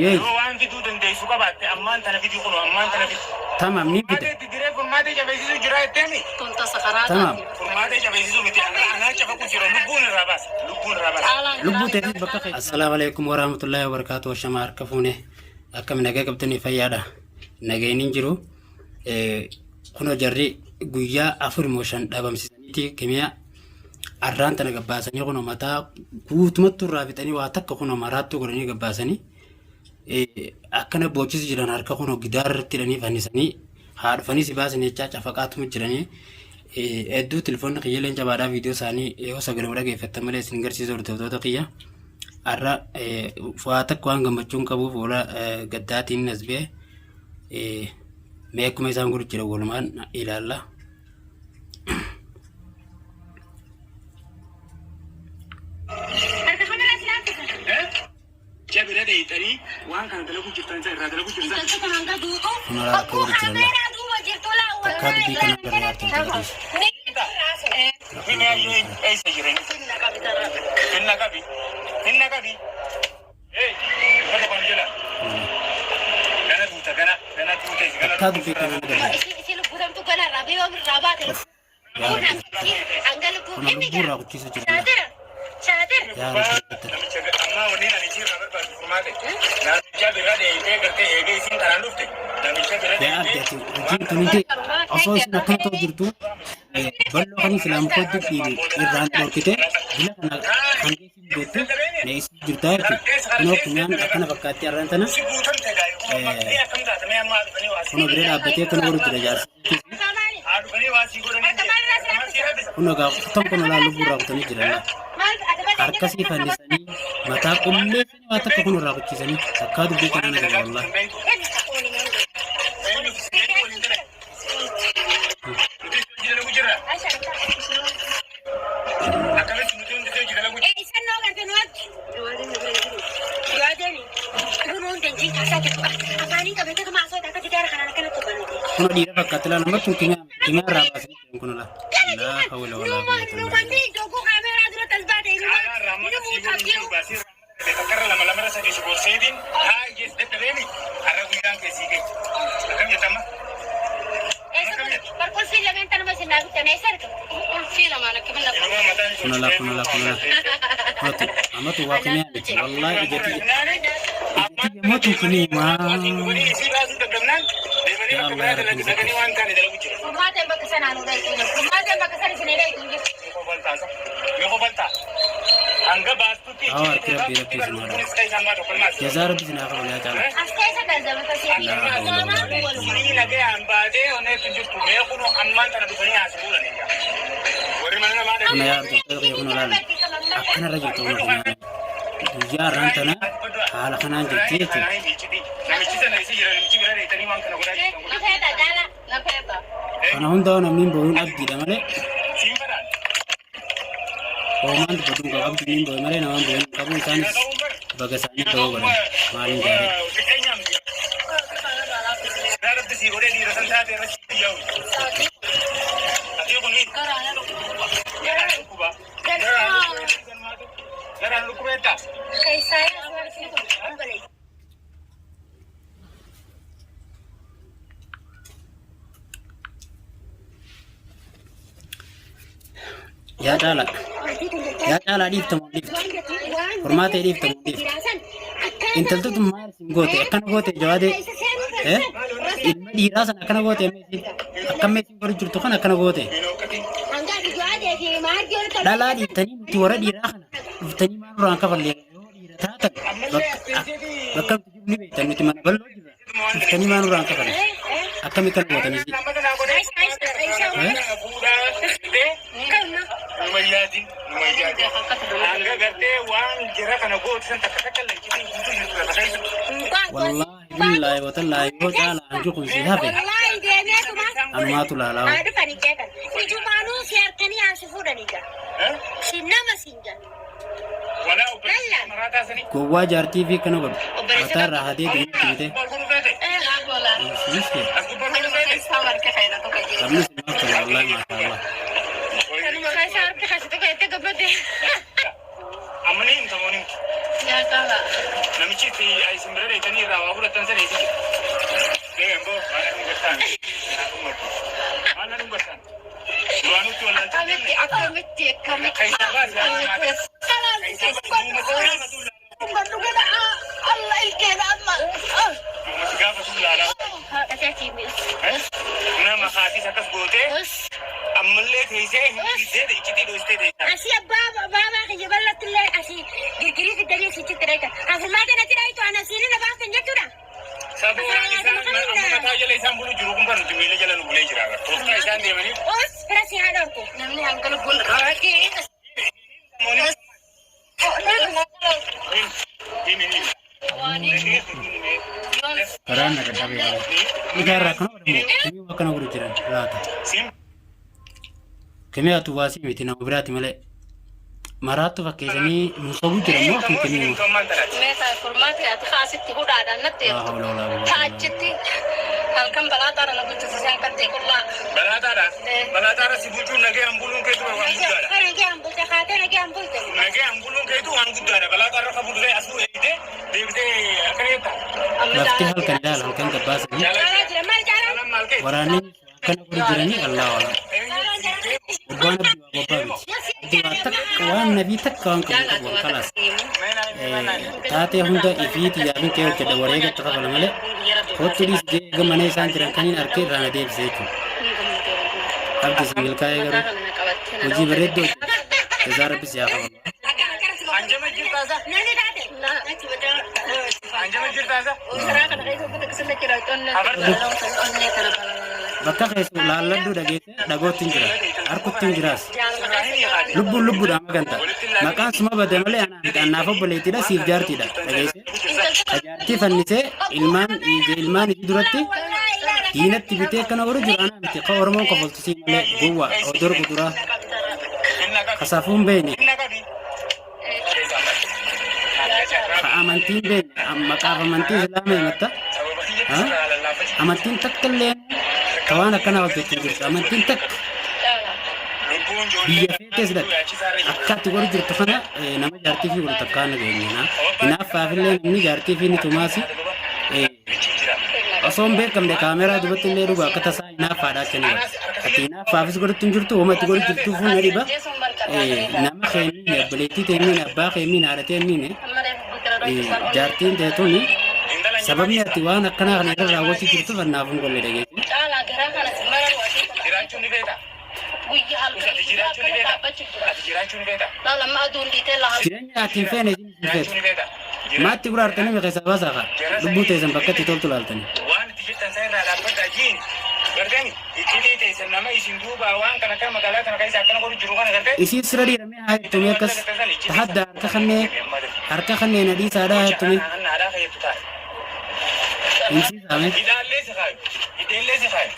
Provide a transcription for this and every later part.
Yeey. Yoo waan fiduu dandeessu qabaatte ammaan tana fidi kunoo ammaan tana fidi. Tamaam ni fida. Furmaatee itti diree furmaatee cafeessisu jira jetteemi. Tun tasa karaa Tamaam. taati. Furmaatee cafeessisu miti anaa cafaqu jira lubbuun irraa baasa lubbuun irraa baasa. Caalaan Lubbuu karaa teetis bakka kee. Assalaamu alaikum warahmatullahi wabarakatuh. Shama harka fuune akkam nagaa qabtanii fayyaadha. Nageen hin jiru. Kunoo jarri guyyaa 4 moo 5 dhabamsiisaniiti kimiyaa arraan tana gabbaasanii kunoo mataa guutumattu irraa fixanii waa takka kunoo maraattuu godhanii gabbaasanii akkana boochisu jiran harka kunoo gidaara irratti hidhanii fannisanii haa dhufanii si baasan jechaa cafaqaatuma jiranii hedduu telefoonni kiyya leen jabaadhaa viidiyoo isaanii yoo sagalee dhageeffattan malee isin garsiisa hordoftoota kiyya har'a waa takka waan gammachuun qabuuf oola gaddaatiin as ba'e mee akkuma isaan godhu jira walumaan ilaalla. Harka kameraa si laaffisa. Jabira dheeyxanii waan kana dalaguu jirtan isa irraa dalaguu jirtan. Intalti kun hanga duutu Kun alaa akka bakkuu godhu jira laa. kameraa duuba jirtu laa Takkaa wallaahi dubbii kana garee harta Finna eessa jiran? Finna qabi. Finna qabi. Takkaa dubbii kana garee. Isin lubbutamtu ganarraa biyyoom irraa baate Yaa Rabbi. hanga lubbuu Kun lubbuu irraa kuchiisu jira laa. Shaatira shaatira Yaa Rabbi. Yaa abdi ati hojiin tun hundi osoo isin akkana ta'u jirtu bal'oo kan islaam kootti dhiibe irraan dhorkite bila kana hanga isin beektu na isin jirtaa jechuudha. Kunoo kunyaan akkana fakkaatti arraan tana kunoo bira dhaabbatee kana godhu jira jaarsi. Kunoo gaa kutan kun olaa lubbuu irraa kutanii jiran harka sii fannisanii mataa qulleessanii waa takka kun irraa kuchiisanii takkaa dubbii kanaa na gala wallaahi. Kun dhiira fakkaatti laa namatti kun kimiyaa kimiyaa irraa baasanii jiran kun laa. Laa hawla walaa quwwata illaa billah. Takkarra lama lamarra sadii si gorseetiin haa ijjees dadhabeemi har'a guyyaan kee sii gahe. Akkam jetta amma? Kunala kunala kunala. Kunatu amatu waa kimiyaa miti wallaahi ijati ijati yamatu kuni maa. Yaa Allah yaa Rabbi nu fakkisi. Awwa harki Rabbii Rabbii isin haa dhabu. Jazaa Rabbi isin haa kafalu yaa caalaa. Laa hawla walaa quwwata illaa billah. Kuna yaa hordoftoota kiyya kuna laala. Akkanarra jirtu kuna kunyaan. Guyyaa har'aan tana haala kanaan jirti jechuudha. Kana hundaa namni hin boo'in abdiidha malee. Hoomaan dubbatuun qabu abdiin hin boo'e malee namaan boo'in qabu isaanis baga isaanii da'oo godhan maaliin gaarii. Yaa caalaa. Yaa caalaa dhiifta moo dhiiftu? Furmaatee dhiifta moo dhiiftu? Intalti tun maal isin goote? Akkana goote jawaadee? Eh? Ilma dhiiraa sana akkana goote amma isin? Akkam isin godhu jirtu kana akkana goote? Dhalaa dhiiftanii nuti warra dhiiraa kana dhuftanii maal nurraan kafallee yoo dhiira taatan bakka bakka nuti jirru ni beektan nuti mana bal'oo jirra. Dhuftanii maa nurraan kafalan? Akkami kana gootanii si? Wallaahi billaahi watallaahi yoo caala hangi kun si hafe anumaatu laalaa. Gowwaa jaartii fi kana godhu. Mataa irraa hadee deemti bitee. Sabni simaaf tola wallaahi maashaallah. Isin bira dheeytanii irraa waa fudhattan sana eessa jira? Deemen boo maal nan gartaan? Maal nan gartaan? Duraanutti wallaalchaa Akkamitti akkamitti akkamitti. Keessaa baasi Allah ilkeedha amma. Duumatti gaafa sun laalaa. Nama haatis akkas gootee ammallee teessee hin dhiisee iccitii dhoostee teessaa. Asii abbaa baabaa kiyya bal'atti illee asii girgirii fiddanii asitti dhayita. Afurmaata natti dhayitu ana asiin na baaftan jechuudha. Saboo waan isaan amma mataa jala isaan bulu jiru kun kan nuti miila jala nu bulee jira. Tooftaa isaan deemanii. Os fira si haa dhorku. Namni hanga lubbuun Himi himi. Karaan na qaqqabe. Dhigaa irraa akkana godhamu. Kimii akkana godhu jiran laata. Sim. Kimii atu waasii miti nama biraati malee. Maraattu fakkeessanii nu sobuu jiran moo kun kimii moo? Meeshaa furmaati ati kaasitti hudhaadhaan natti Laa hawla walaa quwwata Ta achitti halkan balaataadha na bulchisiisee halkan ta'e qullaa. Balaataadha. Balaataadha si bulchuun nagee hambuluun keetu waan guddaadha. Nagee hambulte kaatee nagee hambulte. Nagee hambuluun keetu waan guddaadha. Balaataarra ka bultee asuu eegdee deebitee akkana jettaa. Lafti halkan ilaala halkan gabbaasanii Caalaa jira maal caalaa? Caalaan maal keeti? waraanni akkana godhu jiranii Allah wala. Caalaan jira. Gubbaan abdii waa bobbaa miti. Abdii waa takka waan nabii takka waan qabu qabu kalaas. Taatee hunda ifiiti yaabin kee hojjedha wareega itti kafala malee kottu dhiisi jee eega mana isaan jiran kaniin arkee irraa na deebise jechuudha. Abdi si milkaa'ee garuu hojii bareedduu hojjeta. Jazaa rabbi si haa kafalu. Anjama jirtaasa? Namni taate. Anjama jirtaasa? Bakka keessu laalladhuu dhageesse dhagootti hin jira. Harkutti hin jiraas. Lubbuun lubbuudhaan maganta. Maqaan suma bade malee anaa miti annaaf obboleettiidha siif jaartiidha dhageesse. Jaartii fannisee ilmaan ilmaan isii duratti diinatti bitee akkana godhu jiru anaa miti. Ka Oromoon kofaltu sii malee gowwa odor kuduraa kasafuun beekne ka amantiin beekne maqaaf amantii islaama himatta. Amantiin takka illee ka waan akkanaa hojjechuu jirtu amantiin takka biyya feetes dhaqe akka ati godhu jirtu kana nama jaartii fi godhu takkaa na geenye hinaaffaafillee namni jaartii fi ni tumaasi osoo hin beekamne kaameraa dubatti illee dhugaa akka tasaa hinaaffaadha akka ni godhu ati hinaaffaafis godhutti hin jirtu wama ati godhu jirtuuf na dhiba nama keemiine obboleettii teemiine abbaa keemiine haadha teemiine jaartiin teetuni sababni ati waan akkanaa kana irra raawwachuu jirtuuf annaaf hin golle dhageesse. Caalaa garaa kana si mararu asii Jiraachuu ni beekta. guyyaa halkan Ati jiraachuu ni beekta. Ati jiraachuu ni beekta. Lama aduun dhiitee laha. Jireenya ati hin feene isin hin Jiraachuu feetu. ni beekta. Maatti guraartanii mi keessaa baasaa kaa lubbuu teessan bakka itti toltu laaltanii. Waan itti jettan san irraa dhaabbadhaa jiin. Gartani iccitii teessan nama isin duuba waan kana kan magaalaa kana keessa akkana godhu jiru kana gartee. Isii sira dhiiramee haa jettumee akkas tahadda harka kannee harka kannee na dhiisaadhaa haa jettumee Haadhaa fayyaddu ta'a. himsiisaame. Hidhaallee si kaayu. Hidheellee si kaayu.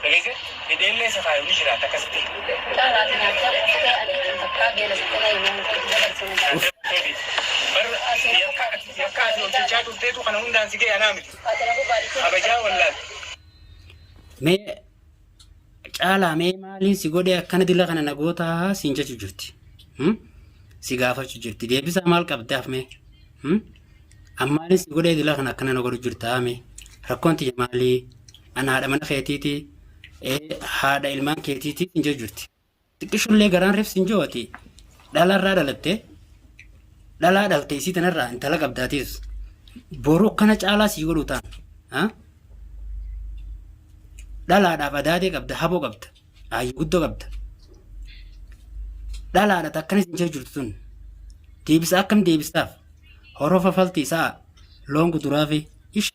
Dhageesse? Hidheellee si kaayu ni jiraata akkasitti. Bar yakka ati hojjechaa turteetu kana hundaan si ga'e anaa miti. Kabajaa wallaal. Mee caalaa mee maaliin si godhee akkana dila kana nagootaa siin jechuu jirti. Si gaafachuu jirti. Deebisaa maal qabdaaf mee? Ammaaliin si godhee dila kana akkana na godhu jirtaa mee? Rakkoon tiyya maalii? Ana haadha mana keetiiti. Haadha ilmaan keetiiti siin jechuu jirti. Xiqqishullee garaan rifsi hin jiru ati dhalarraa dhalatte dhalaa dhalte isii tanarraa intala qabdaatiis boru akkana caalaa sii godhu ta'an. Dhalaadhaaf adaadee qabda haboo qabda aayyi guddoo qabda. Dhalaadha takkana isin jira jirtu tun deebisa akkam deebisaaf horofa falti isaa loon kuduraa fi ish.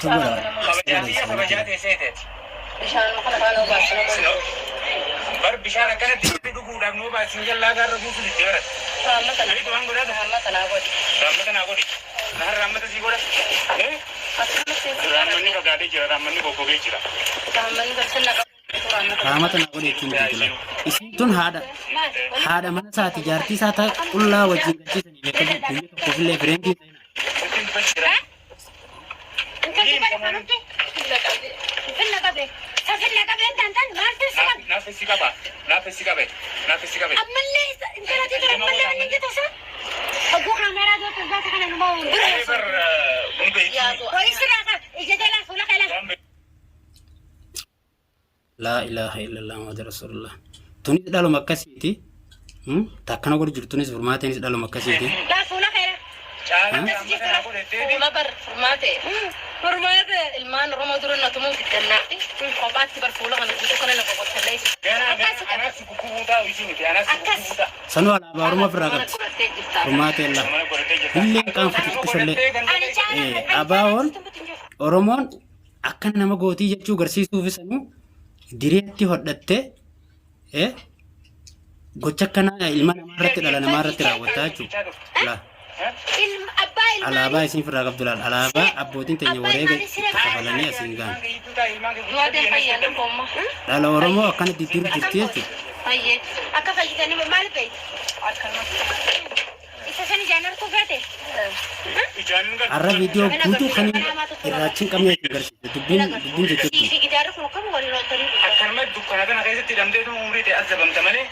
Kabajaa biyya kabajaa teessee teeti. Bishaan kana faana obaasina. Bar bishaan akkanatti itti dhuguudhaaf nu obaasin jallaa gaarra buusu didde barat. Raammata Ariitu waan godhata. raammata naa godhi. Raammata naa godhi. Naan raammata sii godha. Eh? Akkamitti Raammanni fagaatee jira. Raammanni goggogee jira. raammanni barsinna qabu raammata. Raamata naa godhe jechuun jira. Isiin tun haadha haadha mana isaati jaartii isaa ta'a qullaa wajjin galchiisanii beekamu guyya tokkoofillee fireentii seenaa. Ittiin dubbachuu jira. Intalli bada kanatti. Finna qabe. Safilla qabeen taantaan maaltu si qaba? Naaf si qaba. Naaf si qabe. Naaf si qabe. Ammallee intala tura ammallee wanni jettu isa. Hogguu kaameeraa dootu baata kana numa bira. Bar ni beeyti. Poolisii irraa qaba. Ija jalaa fuula qalaa. Waan beeyti. Laa ilaaha illallah Muhammad Rasulullah. Tunis dhaluma akkasiiti. Takkana godhu jirtu tunis furmaateenis dhaluma akkasiiti. Laa fuula keera. Caalaa amma kana godhatteeti. Fuula bar furmaate. Furmaate. Ilmaan Oromoo dura na tumuu fiddannaatti. Kophaatti bar fuula kana guutuu kana na qoqottallee. Ganaa ganaa anaas si kukkubuu taa'u isii miti anaas si kukkubuu ta'a. Sanuu alaabaa Oromoo ofirraa qabdi. Godhattee jirta. Furmaateen laa. Mana godhattee jirta. Illee qaanfatu xiqqishollee. Godhattee kan Ani caalaa. Abaawoon Oromoon akka nama gootii jechuu garsiisuuf sanuu direetti hodhattee gocha akkanaa ilma namaa irratti dhala namaa irratti raawwattaa jechuudha. Laa. Ilma abbaa ilmaanii. Alaabaa isin ofirraa qabdu laal. Alaabaa abbootiin teenya wareega itti kafalanii asiin gahan. Du'aateen fayyaan dhufoomma. Dhala Oromoo akkana diddiiru jirti jechuudha. Fayyee. Akka fayyitanii maal beektu? Akkanumatti. Isa san ijaan arguu feete? Har'a viidiyoo guutuu kan irraachi hin qabne isin agarsiisa. Dubbiin dubbiin jajjabduu. Fi gidaarri kun akkam waliin ooltanii dhufu. Akkanuma dukkana kana keessatti hidhamtee umrii ta'e azabamta malee.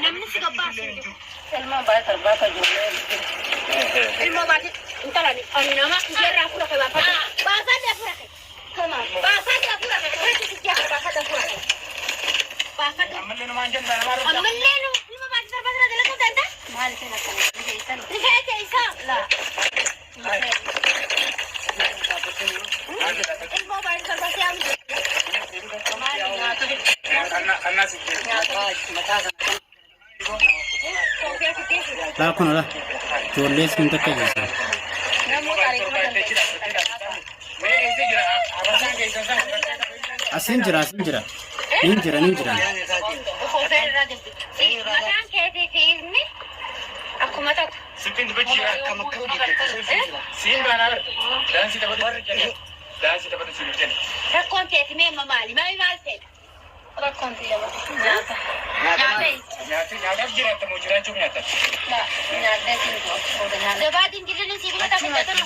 Namni si gabbaasu hin jiru. Ilmaan baay'ee torbaa kan ijoollee. Ilmoo baatee intala ani nama ijeerraa fura kee baafadhu. Baafadhu fura kee. Baafadhu fura kee. Fura kee baafadhu fura kee. Baafadhu. Ammallee namaan jenna namaa rubda. Ammallee ilma baatee torbaa sana dalaguu danda'a? Maal isin akkana keessan? Rifeensa isaa. Laa. Ilmoo baatee torbaa si'aa miti. Nyaata. Kannaa si Nyaata. Laa kun laa. Ijoollee isin takka jirti. Namoota ariifama dandeessu. Mee eessa jira? Abasaan keessan sana. Asiin jira asiin jira. Nin jira nin jira. Mataan keetii fi ilmi akkuma tokko. Sittiin dubbachuu jira. Siin baanaa bara. Daansii taphatu jenna. Daansii taphatu siin jenna. Rakkoon teeti mee amma maali? Maali maal feeta? Rakkoon xiyya nyaata. Nyaata. Nyaata nyaataaf jiraatta moo jiraachuuf nyaatta? Nyaatee siin booda nyaata. Gabaatiin jirri si bira taphata tana.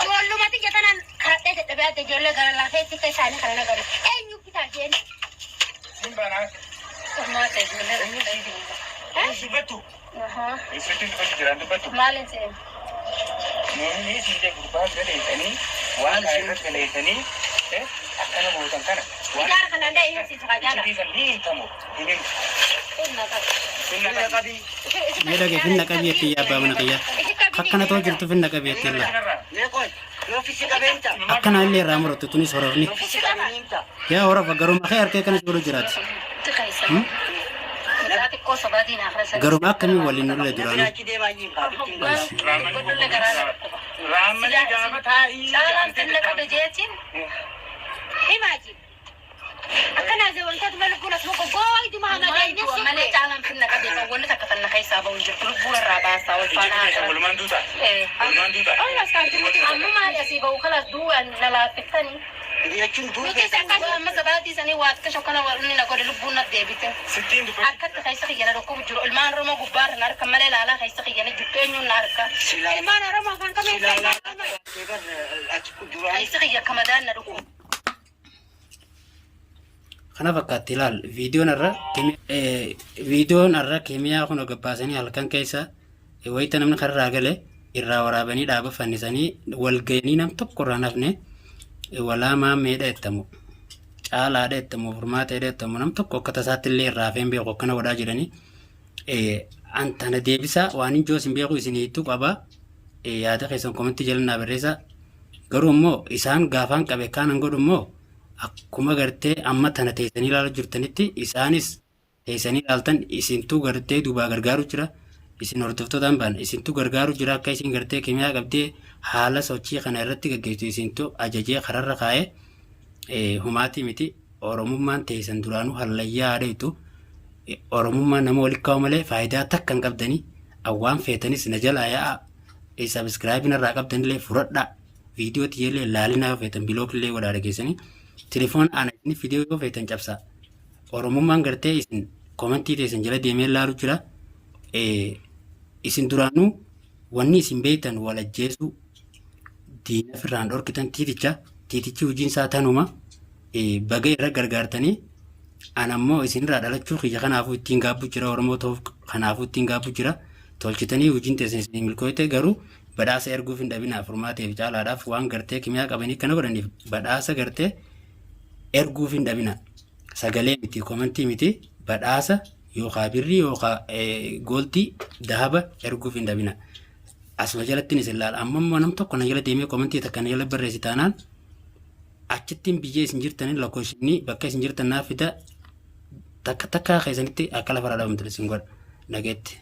Ijoollumatti jetanan karadhee dadhabee adda ijoollee gara laafee itti isaanii kana nagaru. Eenyu bitaa jeen? Siin baanaa. Furmaata ijoollee. Dubbattu. Sittiin dubbachuu jiraan dubbattu. Maal isin? Nuuni siin jee gurbaa galeessanii waan irra galeessanii akkana gootan kana. Gidaara kanaan da'ee hin siisa kajaala. Iccitii san ni himtamu. Hin himtu. Finna qabi. Finna qabi. Mee dhagee finna qabeetti yaa abbaa mana kiyyaa. Akkana ta'u jirtu finna qabeetti illaa. Akkana illee irraa murattu tunis horofni. Yaa horofa garuma kee harkee kanas godhu jiraati. Itti keessa. Mucaa xiqqoo sobaatiin haafra. Garuma akkamii waliin nullee duraanuu. Godhulle garaa na dhukkuba. Raammalee gaafa taa'ii. Caalaan finna qabe jeetiin. Imaaji. Akkanaa wantoota malu kun asuma goggooydu mahamadayni Malee caalaan finna qabe kan wanni takka tanna keessaa bahu hin jirtu. Lubbuu irraa baasaa wal faana haasa'an. Walumaan duuta. Walumaan duuta. Amma maali asii bahu kalaas duwwaan na laaffiftanii. Nuti akkas Amma sabaatii sanii waa xiqqaa shokkana warri na godhe lubbuun na deebite. Sittiin dubbachuu. Akkatti keessa kiyyana dhukkubu jiru. Ilmaan Oromoo gubbaarra na harka malee ilaalaa keessa kiyyana jirtu eenyuun na harka. Ilmaan Oromoo afaan kamii Keessa kiyya akka madaan na dhukkubu. Kana fakkaatti ilaal viidiyoon irra viidiyoon irra keemiyaa kun gabbaasanii halkan keessa wayita namni karraa gale irraa waraabanii dhaaba fannisanii wal ga'anii nam tokko irraa nafne walaa maammeedha jettamu caalaadha jettamu furmaateedha jettamu nam tokko akka tasaatti illee irraa hafeen beeku akkana godhaa jiranii antana deebisaa waan hin joos hin beeku isin hiittuu qaba yaada keessan komentii jala naa barreessaa garuu immoo isaan gaafaan qabe kaanan godhu immoo akkuma gartee amma tana teessanii ilaalaa jirtanitti isaanis teessanii ilaaltan isintuu gartee duubaa gargaaru jira isin hordoftootaan baan isintuu gargaaru jira akka isin gartee kimiyaa qabdee haala sochii kana irratti gaggeessu isintuu ajajee kararra kaa'ee humaatii miti oromummaan teessan duraanuu hallayyaa haadha oromummaan nama walitti kaa'u malee faayidaa takka hin qabdanii awwaan feetanis na jalaa yaa'a subscribe narraa qabdanillee fudhadhaa viidiyoo tiyyallee laalinaa yoo feetan block illee godhaa dhageessanii telefoona ana isin viidiyoo yoo feetan cabsaa oromummaan gartee isin komentii teessan jala deemee laalu jira isin duraanuu wanni isin beektan wal ajjeesuu diina firraan dhorkitan tiiticha tiitichi hojiin isaa tanuma. Baga irra gargaartanii an ammoo isinirraa dhalachuu kiyya kanaafuu ittiin gaabbu jira Oromoo ta'uuf kanaafuu ittiin gaabbu jira. Tolchitanii hojiin teessan isin milkooyte garuu badhaasa erguuf hin dhabinaa furmaateef caalaadhaaf waan gartee kimiyaa qabanii kana godhaniif badhaasa gartee erguuf hin dhabina. Sagalee miti komantii miti badhaasa yookaa birrii yookaa gooltii dahaba erguuf hin dhabina. Asuma jalattiin isin laala amma immoo nam tokko na jala deemee komantii takka na jala barreessi taanaan achittiin biyya isin jirtanii lakkoofsini bakka isin jirtan naaf fida takka takka keessanitti akka lafarraa dhabamtan isin godha nageetti.